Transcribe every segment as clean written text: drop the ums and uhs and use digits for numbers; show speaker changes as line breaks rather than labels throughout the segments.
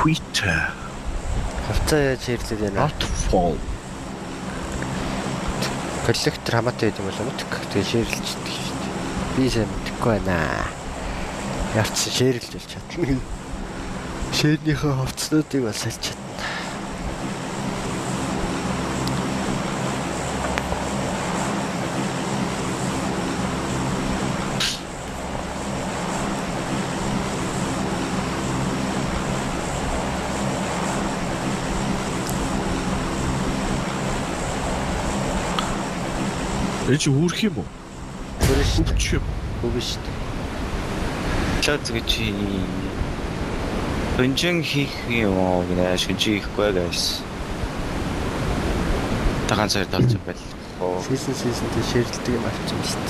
Twitter.
Хавцаа яаж share лээд байна?
Not fall.
Коллектор хамаатай байд юм болоо мэдгүй. Тэгээ share лждэг шүү дээ. Би сайн мэдэхгүй байна. Явц share лж болж чадна. Share нийхээ хувцснуудыг бол салж чадна.
Энэ чи үүрх юм уу?
Хүрэн шүү дээ.
Үгч юм уу?
Үгүй шүү дээ.
Чад гэж Өнжин хийх юм уу гинэ шүнжин хийхгүй guys. Та ганцаар талж байл.
Season season дээр share лдэг юм авчин болсон.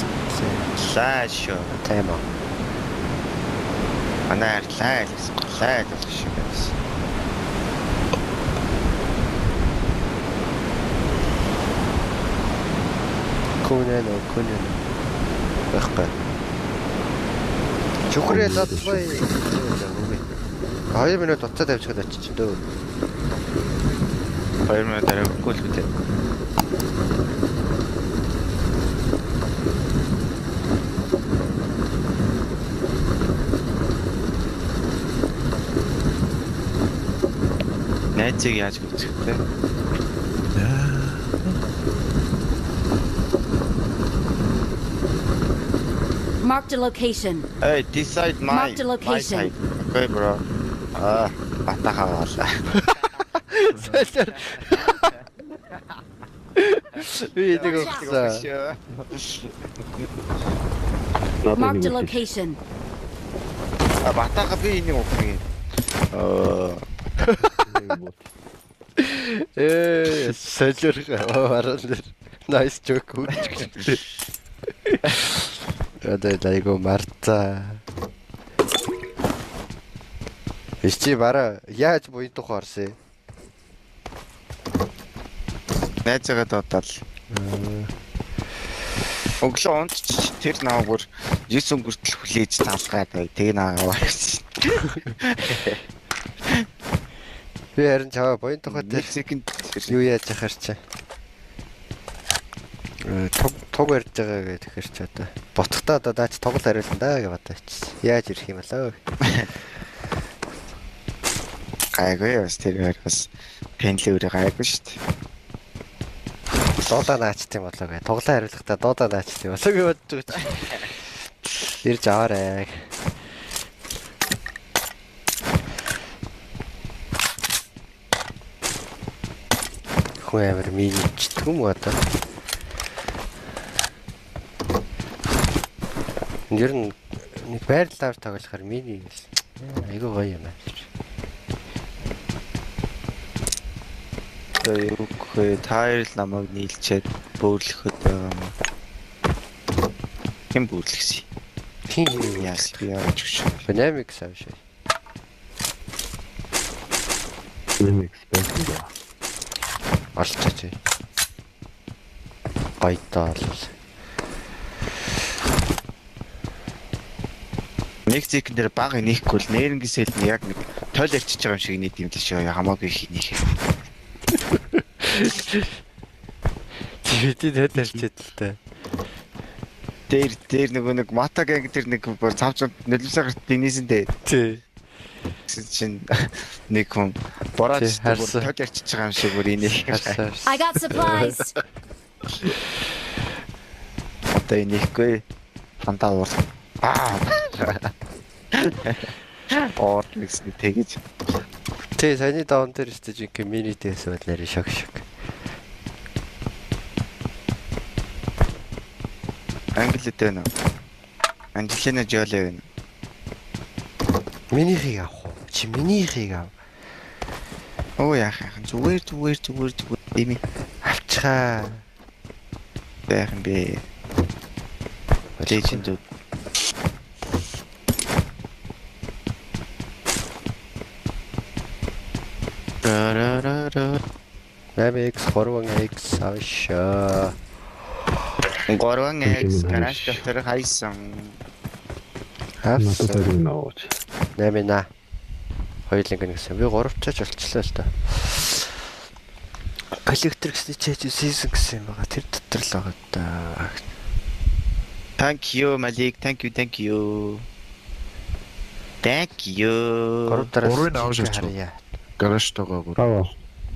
Лаа шүү.
Тийм үү.
Манай лаа л гэсэн. Лаа л болсон шүү guys.
Күнэ нөө күнэ нөө. Байхгүй. Чүхрээ задлаа. Үгүй. 2 минут уцаа тавьчихад очиж дөө.
2 минут дараагүй л үү. Найзыг яаж гүцэх вэ?
Marked a location.
Hey, this side my
Marked a location.
my side. Okay, bro. Аа, батаха болоо.
Солиор. Би энийг өгсөн.
Marked a location.
А батаха би энийг өгөх юм. Аа,
Ээ, солиор баран дээр. Nice joke өгч. Одоо лайго марта. Биш чи бараа яаж буян тухай орсон юм?
найзаагаа дуудаад. Өглөө унтчих тэр наа бүр 9 хүртэл хүлээж залгаад бай. Тэгээ наа аваа гэсэн.
Би харин чаваа буян тухай дээр
Нэг секунд
юу яаж ахаар чи? Туг туг барьж байгаа гэх тэгэхээр чи одоо ботхтаа одоо наач тугал хариулна да гэж бодож очсон. Яаж ирэх юм болоо?
Гайгүй бас тэр хоёр бас пенли өрөө гайгүй шүү дээ.
Дуудаа наачт юм болоо гэ. Туглаа хариулахдаа дуудаа наачт юм болоо гэж бодож байгаа чи. Ирж аваарэ. Хүн амир минийчдэг юм уу одоо? Ер нь нэг байрлалаар тоглохоор мини гэл. Айгуу гоё юм аа.
Одоо юу гэх вэ? Та хоёр л намайг нийлчээд бөөрлөхөд байгаа юм. Хэн бөөрлөсөн?
Хин хин
Яас би яаж өгч.
Dynamics авшаа.
Dynamics байсан да.
Олчооч. Гоёдоо бол.
Нэг зэкэн дээр баг инехгүй л нэрнгийн сэл нь яг нэг тойл ярьчихж байгаа юм шиг нийт юм л шүү. Хамаагүй их инех.
Тэвэдийн тод ярьчихэд л та.
Дээр дээр нөгөө нэг мата гэнг тэр нэг бүр цавч нөлөөсөө гарт динийсэн дээ.
Тий.
Гэсэн чинь нэг хүн борооч
Тий,
бүр тойл ярьчихж байгаа юм шиг бүр инех.
Харсан.
I got supplies.
Одоо инехгүй. Дандаа уур. Аа. Уур гэсэн тэгэж.
Тий, саяны даун дээр өстөж жинхэнэ мини дэс бол нэр шок шок.
Англи дээр нэ. Анжелина Жоли байна.
Минийхийг авах уу? Чи минийхийг ав.
Оо яах яах зүгээр зүгээр зүгээр зүгээр дими
Авчихаа.
байх юм бэ? Legend. Ра-ра-ра.
8x 3x авшаа.
3x гараж дотор хайсан.
Надад
Авсан.
хоёр юм аваач.
8 на. Хоёуланг нэгсэн. Би 3 чаж болчлоо л доо. Collector гэсний чэж season гэсэн юм байгаа. Тэр дотор л байгаа да.
Thank you Malik. Thank you, thank you. Thank you.
3 дараас.
Гурвыг авч авчих.
Харъя.
Гаражтайгаа гур.
Аа.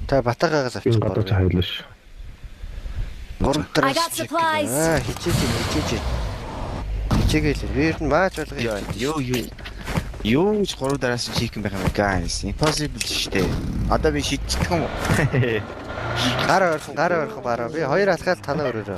Та Батагаагаас
Энэ
авчих.
гадуур хайлаа ш.
3
I
дараас.
got supplies.
Аа, хичээж хичээж. Хичээгээл. Би ер нь мааж болгоё.
Юу юу. Юу гэж 3 дараас нь хийх юм байх юм бэ, guys? Impossible шүү дээ. Одоо би шидчих юм уу?
Гар ойрхон, гар ойрхон бараа. Би хоёр алхаал танаа өрөөрөө.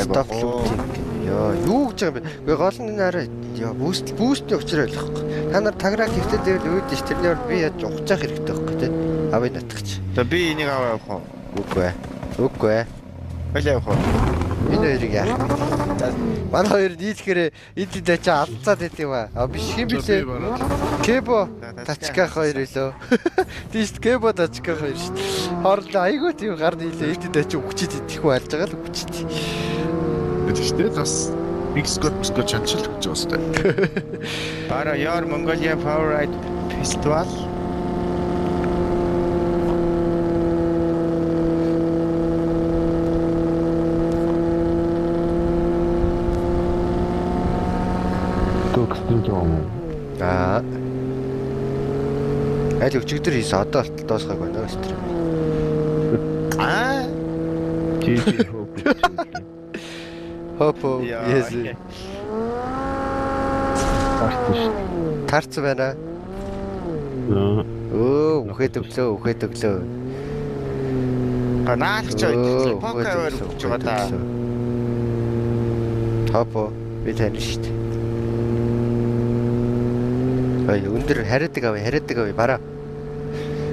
Stop looting. Йоо, юу гэж байгаа юм бэ? Гэ гол нь энэ арай ёо, boost boost-ний учраа ойлгохгүй. Та нар таграа гэртээ дээр өөд ш тэрний ор би яаж ухчих хэрэгтэй байхгүй тий. Авъя натгах чи.
За би энийг аваа явах уу?
Үгүй ээ. Үгүй ээ.
Хойлоо явах уу?
Энэ хоёрыг яах вэ? Манай хоёр нийлэхээр эд эд ачаа алцаад байт юм аа. А биш юм билээ. Кебо тачках хоёр билүү. Тийш кебо тачках хоёр шүү дээ. Хоорондоо айгүй тийм гар нийлээ эд эд ачаа үгчээд идэхгүй алж байгаа л үгчээд.
Тэгэхдээ бас нэг скот скот чанчил гэж байгаа сте.
Бара Your Mongolia Power Ride Festival.
Төгсдөн юм.
Аа. Аль өчигдөр хийсэн одоо болтол дуусгаагүй байна стрим.
Аа.
GG hope.
Хопо.
Яа.
Yes.
Гарсан ш.
Тарцсан байна.
Аа.
Өө, үхээд өглөө, үхээд өглөө.
Наалах ч
Өө,
пока
үхээд
өөр өгч байгаа да.
өглөө. Хопо, би тань шүү дээ. Ой, өндөр хариадаг авъя, хариадаг авъя, бараа.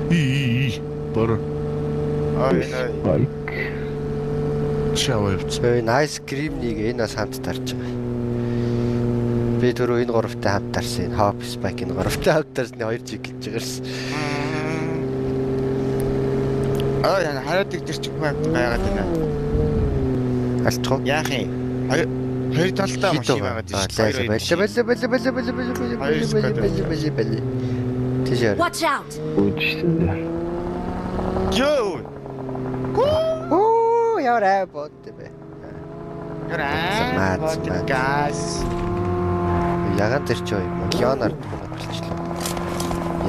И и и. Бара.
Ой ой.
Байк.
Чаваа явцсан.
Ой, nice cream нэг энэ бас хамт тарж байгаа. Би түрүү энэ гуравтай хамт тарсан. Энэ Hop Spike энэ гуравтай хамт тарсны 2 жиг гэж байгаарсан.
Ой хариадаг тэр чи хүн амт байгаад байна.
Алчих уу?
Яах юм? Хоёр хоёр талдаа машин байгаад байна шүү дээ.
Балла балла балла балла балла балла балла балла балла балла балла. Тийш яар.
Watch out!
Үүдсэн дээ.
Йоо.
Оо, яваа бод бэ.
Яраа.
Маац, маац.
Газ.
Ягаан тэр чи юм. Леонард болчихлоо.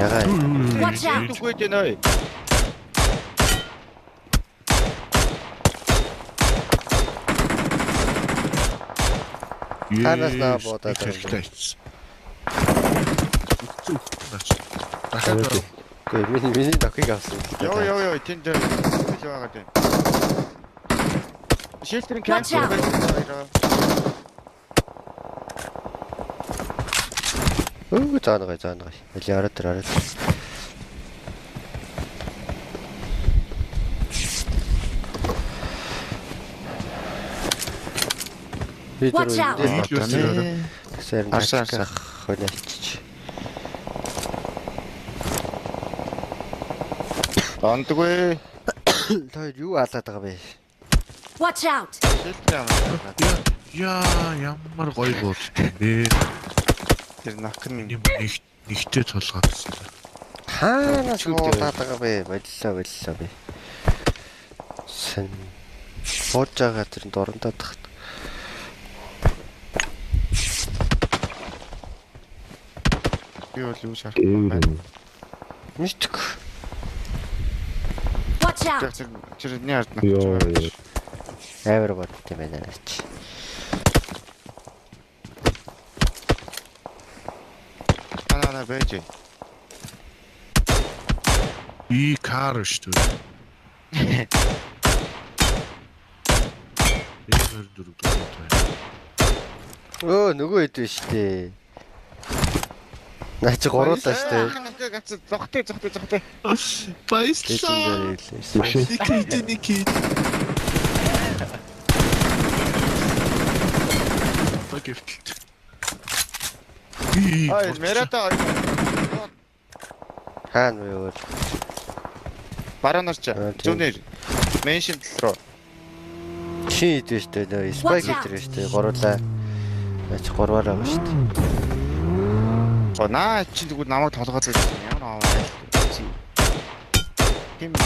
Ягаан.
Watch out!
Үгүй дээ нөө.
Танаас наа буудаад байгаа.
хэрэгтэй айцсан. Дахиад
Үгүй миний миний дохийг авсан.
Йоо йоо йоо тэн дээр л байгаа дээ. Шилтерийн
Watch
камп
out.
хоёр.
Өө заангаа заангаа. Аль ороод тэр ороод. Би
Watch out.
тэр сэрэн
Арсаа, арсаа.
хөнөөч.
Ондгүй.
Та хоёр юу алаад байгаа бэ?
Watch out!
Шилтер амар.
Яа, ямар гоё бууд бэ.
Тэр нок нь
Юм нэг нэгтэй тулгаадсан.
Хаанаас буудаад байгаа бэ? Боллоо боллоо би. Сэн бууж байгаа тэр дурандаад тахт.
би бол юу шарахгүй байна.
Мэдгүй.
Watch out!
Тэр тэрний ард нок.
Йоо. ёо.
Амар бодд юм байна наа чи.
Ана ана байж.
Би кар шүү дээ. Энэ 24 дөрөв.
Өө нөгөө хэд биш дээ. Наа чи гуруулаа шүү дээ.
Зогтой зогтой зогтой.
Баярлалаа.
Лежендари лээ.
Машин.
Никит Никит. Гифт.
Ой, мерата
Хаана вэ өөр?
баруун нарч.
Аа, тийм.
Зүүнээр. Меншин тал руу.
Чи идэж штэ нөө спайк идэж штэ гурлаа. Наач гурваар байгаа штэ.
Оо наа чи тэгвэл намайг толгойд байсан. Ямар аа. Тийм үү.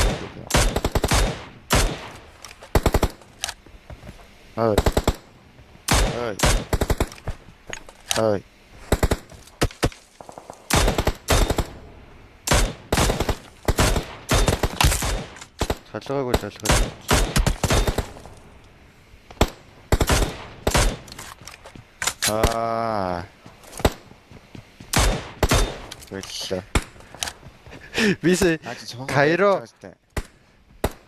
Ой. Ой. Ой.
Толгойг толгой.
Аа. Вэллээ.
Бис Кайро.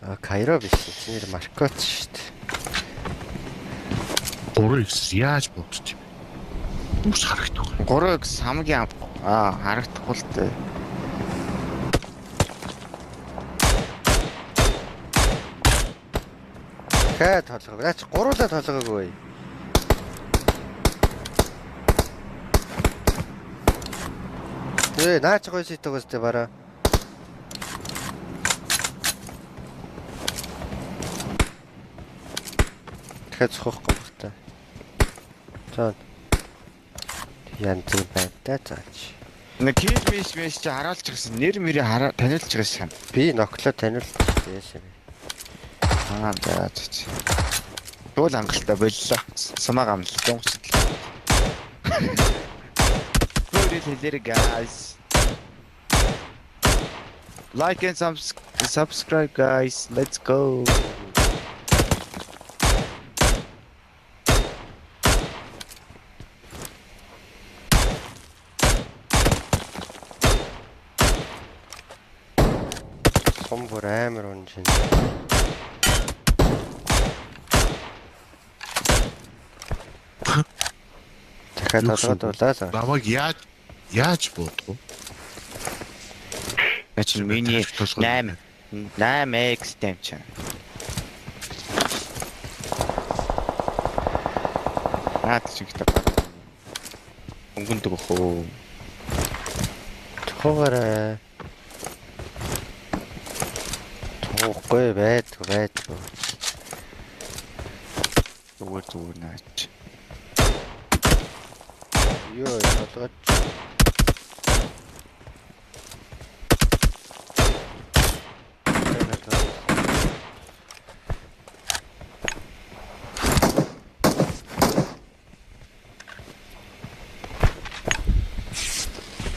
А Кайро биш. Чинээр Маркоч шүү дээ.
3x яаж бодчих юм бэ? Үс харагдахгүй.
3x хамгийн харагдахгүй л дээ.
Хаа толгойг. Наач гуруулаа толгойг өө. Ээ наач гоё сит байгаа сте бараа. Дахиад цохохгүй байх та. За. Янз бүр байна та заач.
Нэг кил миш чи харуулчихсан. Нэр мөрийг хараа таниулчихсан.
Би ноклоо таниулчихсан юм.
Аа за за. Туул хангалттай боллоо. Сумаа гамлаа. Дунгацлаа. Хөрөл хэлээр guys. Like and subscribe guys. Let's go.
Сум бүр амар унж байна. Дахиад толгойд улаа.
Намайг яаж бодох вэ?
Наа чи миний 8 8x дэмч. Наад чи ихтэй. Өнгөндөг өх үү.
Тухаарай. Туухгүй байдгүй.
Зүгээр наач.
Йоо толгойд.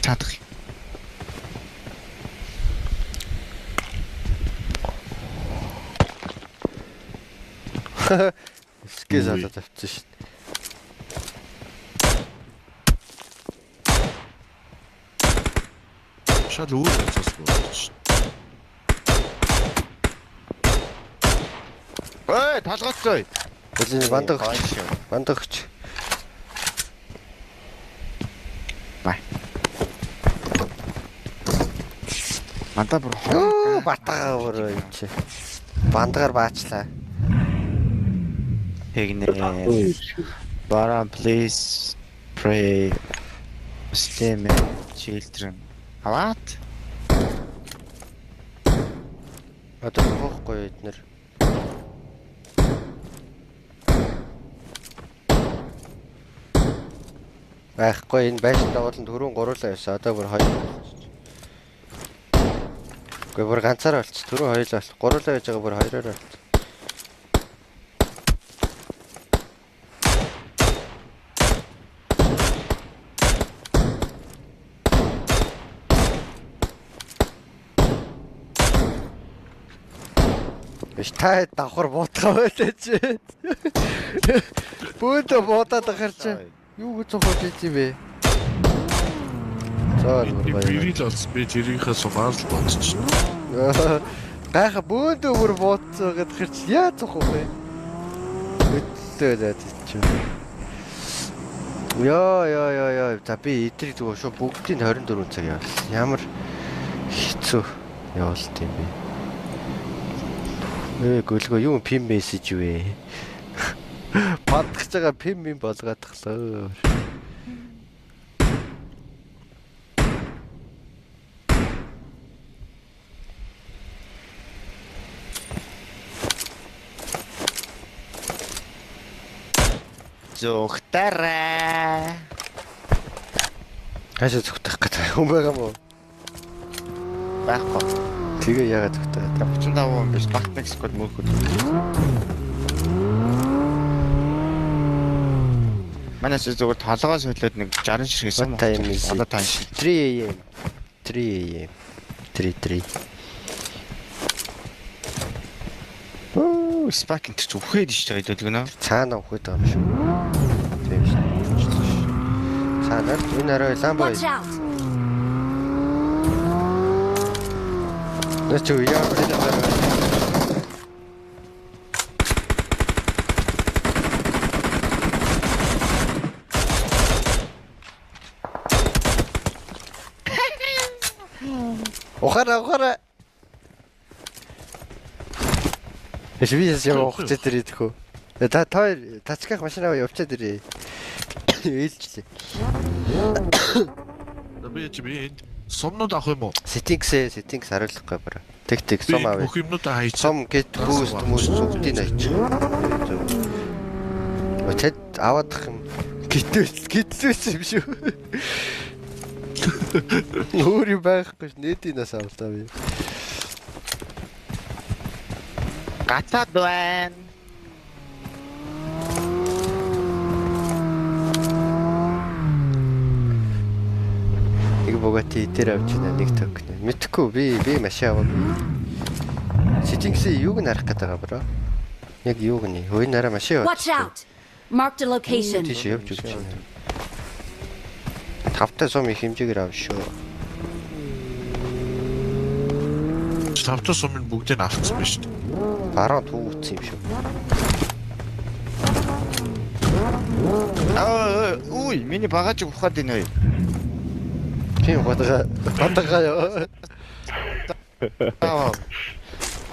Чадах.
Скез алаад авчихсан шин.
Шал өөр явцаас болж шин.
Ой, толгойцтой.
Үлээ бандаг өгч. Бандаг өгч.
Бай. Мандаа бүр
хоо батгаа бүр юм чи. Бандгаар баачлаа.
Тэгнэ. Баран please pray Muslim children. What?
Одоо хоохгүй эднэр. Байхгүй энэ байшин дагуулan түрүүн гуруулаа явсан. Одоо бүр хоёр. Үгүй бүр ганцаараа болчих. Түрүүн хоёулаа болчих. Гуруулаа яаж байгаа бүр хоёроор болчих. Биш та давхар буутгаа байлаа чи. Бөөдө буудаад ахар чи. Юу гэж цохож ийц юм бэ? За бүр баяр.
Би л олсон. Би тэрийнхээ сумаар л бодчих.
Гайха бөөдө бүр буудсан гэдгээр чи яа цохох вэ? Хөдлөө заа чи. Йоо. За би эдрийг зүгээр шууд бүгдийг 24 цаг явуул. Ямар хэцүү явуулт юм бэ? Гөлгөө юу пин мессеж вэ? Бадгаж байгаа пин мин болгоодглоо.
Зүгтараа.
Хаашаа зүгтэх гэдэг хүн байгаа мó?
Байхгүй.
Тэгээ яагаад зүгтэх гэдэг?
35 хүн биш. Багт нэг сквад мөөхөд. Манайс зүгээр толгоо солиод нэг 60 ширхэг сум.
What time is it?
Одоо таньш.
3 AM. 3 AM. 3 3.
Оо, спак энэ ч үхээд шүү дээ төлгөнө.
Цаана үхээд байгаа юм шүү. Тийм шүү. Цаана энэ арай ламбо.
Watch out!
Нэ чи яа энэ арай. Ухаараа ухаараа. Эш би яа ухаж дээр идэх үү? Та хоёр тачках машин аваа явчаад ирээ. Ээлжлээ.
Би чи би энд сумнууд авах юм уу?
Settings settings хариулахгүй бараа. Тэг тэг сум авъя.
Бүх юмнуудаа хайчих.
Сум гэт boost мөс бүгдийг хайчих. Зөв. Тэд аваадах юм гитээс гитлээс юм шүү. Өөр юм байхгүй ш. Нийтийнээс авлаа би.
Гатаад байна.
Нэг Bugatti дээр авч байна нэг токен. Мэдхгүй би машин аваа. Settings-ийн юуг нь харах гээд байгаа бро? Яг юуг нь? Хөөе нараа машин яваад.
Watch out! Marked a location.
Тийш явж өгч байна. Тавтай сум их хэмжээгээр авна шүү.
Тавтай сумын бүгдийг авчихсан байна шүү дээ.
Баруун түүгдсэн юм шүү.
Аа, үгүй, миний багаж ухаад байна ой.
Тийм бадгаа бадгаа ёо.
Аа.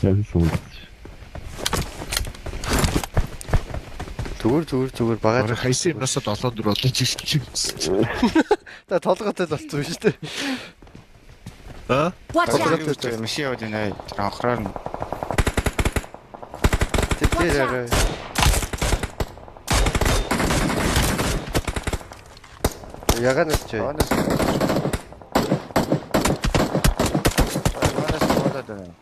Замсан.
Зүгээр багаж
хайсан юмнасаа 7 4 болож ирчих юм.
Та толгойтой л болцсон шүү дээ.
Аа?
Watch out!
Машин яваад байна. Тэр анхраар нь.
Тэр арай. Ягаанаас ч.
Манаас. Манаас болоод байна.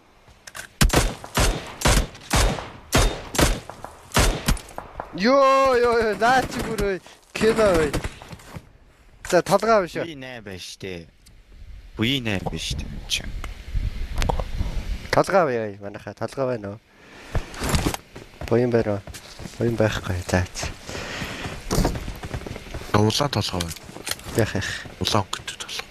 Йоо ёо наа чи бүр кино бай. За толгой авах шүү.
Би нэ байж штэ. Буй нэ байж штэ. Чи.
Толгой авъя манайхаа толгой байна уу? Буян байна уу? Буян байхгүй. За.
Улаан толгой байна.
Яах яах.
Улаан өнгөтэй толгой.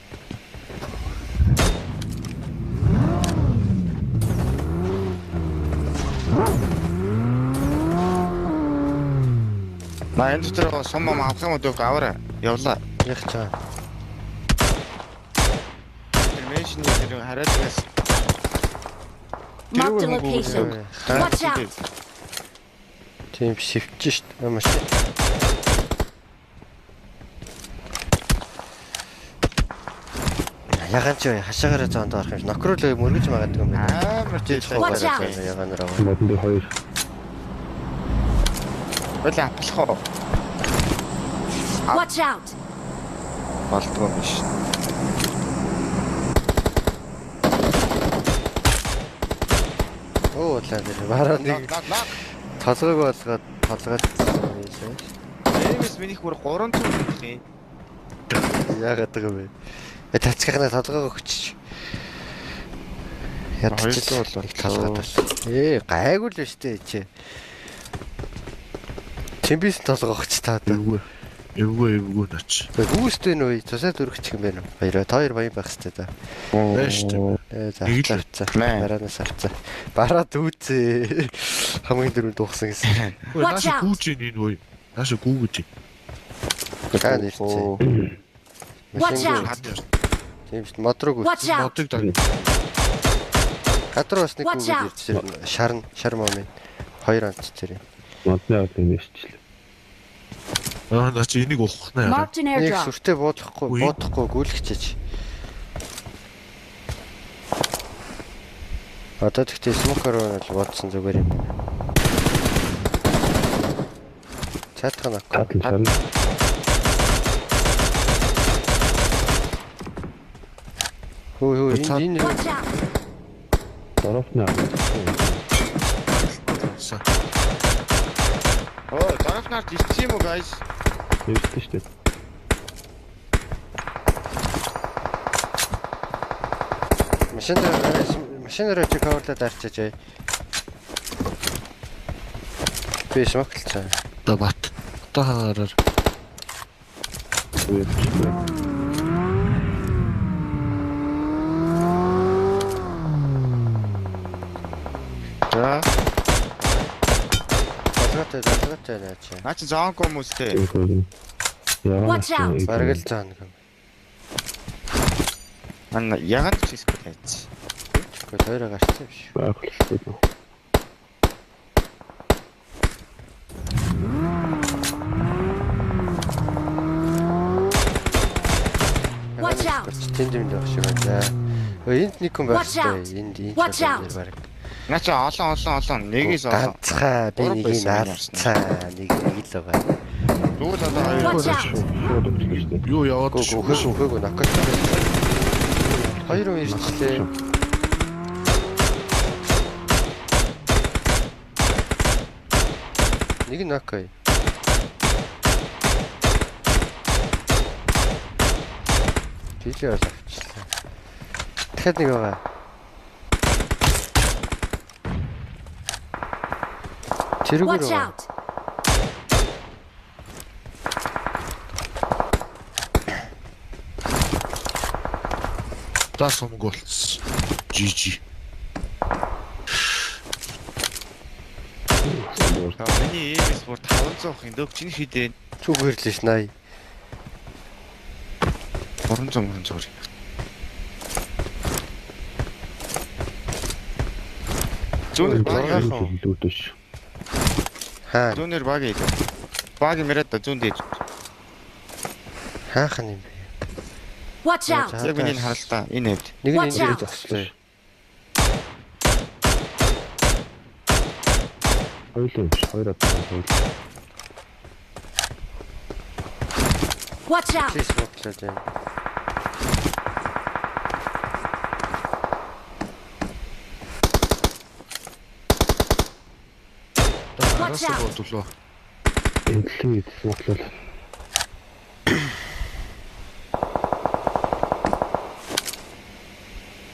Маа энэ дотор сум ам авах юм уу аваарай. Явлаа.
Яах чаа.
Тэр меншн дээр хариадгаас.
Marked a location. Watch out!
Тийм шивч шít. Машин. Ягаан чи хашаагаараа зоонд орох юм шиг. Нокрол мөргөж магадгүй юм байна.
Амар тийм.
Watch out.
Ягаанаар аваа.
Модон дээр хоёр.
Үл аплах уу?
Watch out!
Болдгоо юм биш.
Оо улаан дээр бараа нэг толгойг болгоод толгойд хийлээ.
Эмээс минийх бүр 300 гэх юм.
Яагаад байгаа юм бэ? Тацгахна толгойг өгчиж. Ядчих бол нэг толгойд бол. Гайгүй л шүү дээ чи. Чимбис толгой өгч та одоо.
Эвгүй эвгүй нач.
Гүүстэй нөө цусаа дөрөгчих юм байна уу? Баяраа та хоёр баян байх хэрэгтэй да.
Байна шүү дээ.
За авцаа. Бараанаас авцаа. Бараа дүүцээ. Хамгийн дөрөв дуухсан гэсэн.
Нааша гүүж ийн энэ үе. Нааша гүүгэж.
Та нэрчээ.
Watch out.
Тийм шүү. Мод руу гүйц.
Модыг даг.
Гадар бас нэг гүүгээд ирчихсэн. Шарн, шар момын. Хоёр онц тэр юм.
Модны авдаг юм шичлээ.
Аа наа чи энийг ухах нэ.
Нэг сүртэй буудахгүй, буудахгүй гүйлгчээч. Одоо тэгтээ смокер бол буудсан зүгээр юм. Цаадах нь
Цаад нь шарна.
Хөө хөө энэ энэ
Watch out!
Дорофны
Оо, дорофнаар ирсэн юм уу guys?
ирсэн шүү дээ.
машин дээр машинаар чи cover-лаад арчиж. Би smoke-лцаа.
Одоо бат. Одоо хаагаараар.
За.
Залгаатай залгаатай наа чи.
Наа чи зоонко хүмүүстэй.
Watch out.
Бараг л заана гэм.
Ан ягаад ч хийсгүй тайц.
Гэхдээ тойроо гарсан юм шиг.
Байглалтай.
Watch out.
Тэнд юм байх шиг байна. Өө энд нэг хүн байх
Watch out.
хэрэгтэй. Энд энэ
Watch out.
бараг.
Наа чи олон олон олон нэгээс олон.
Ганцхаа би
Гурав
нэг
байсан юм
наалцаа нэг нэг л байгаа.
Тэгвэл одоо хоёр.
Watch out!
Шууд өгсөн шүү дээ.
Юу яваад
Гөө гөө гөө гөө нокаут. Хоёр хүн ирчлээ. Нэг нь нокой. Жижиг бол авчлаа. Дахиад нэг байгаа. Тэрүүгээр
Watch
байгаа.
out!
За сумг болцсон. GG.
За миний MS бүр 500 ах юм дөг чинь хідээ
Түүгээр л ш 80.
300 300. Зүүнээр баг
Зургаан.
Лүүдэш.
Хаа
зүүнээр баг идэв. Баг юмраад да зүүн дээр.
хаахан юм бэ?
Watch out!
Яг миний харалтаа энэ хэвд.
Нэг нь
Watch
энэ
out.
зогслоо.
Хоёулаа биш. Хоёр адаа хоёул.
Watch out!
Please smoke-лоод байна.
Watch
Араас
out.
бодлоо.
Энэлийн smoke-лол.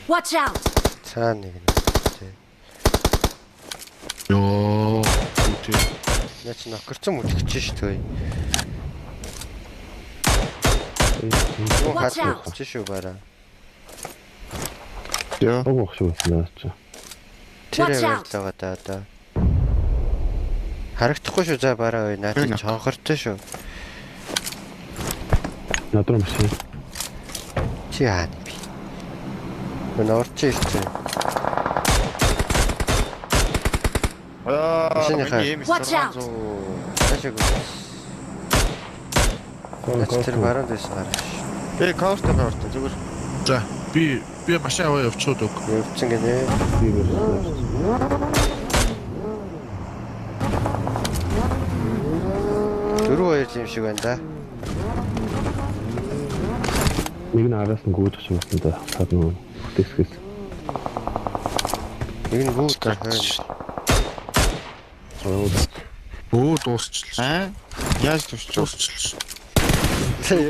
Watch out!
Цаа нэг нь.
Йоо. Үгүй.
Наа чи нокорцсон мүлгэж ш төө. Юу
Watch out.
хадгалж шүү бараа.
Йоо.
Баг баг шиг байсан наа чи.
Тэр
Watch out.
аваад байгаа да одоо. Харагдахгүй шүү за бараа ой наа чи
Байна.
чонхортой шүү.
Над руу машин.
Чи яа юм бэ? Мөн орч ирсэн.
Аа
Машиныхаа.
миний MS
Watch out.
600.
Цаашаа гоо. Наа чи тэр баруун дэс гараа.
Би cover cover зүгээр.
За би би машин аваа явчиход өг.
Явцсан гинэ.
Би байсан.
Дөрөв хоёр юм шиг байна да.
Нэг нь араас нь гүйдэх шиг байсан да. Цаад нөгөө бүтээсгээс.
Нэг нь гүү та хойно.
Зураг.
Өө дуусчлаа.
Аа? Яаж тусч вэ?
Дуусчлаа.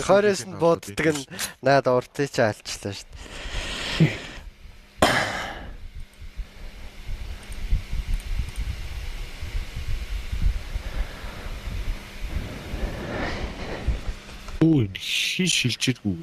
Хоороос нь бууддаг нь наад уртыг чи алчлаа шүү дээ.
Өө энэ хин шилжээдгүй.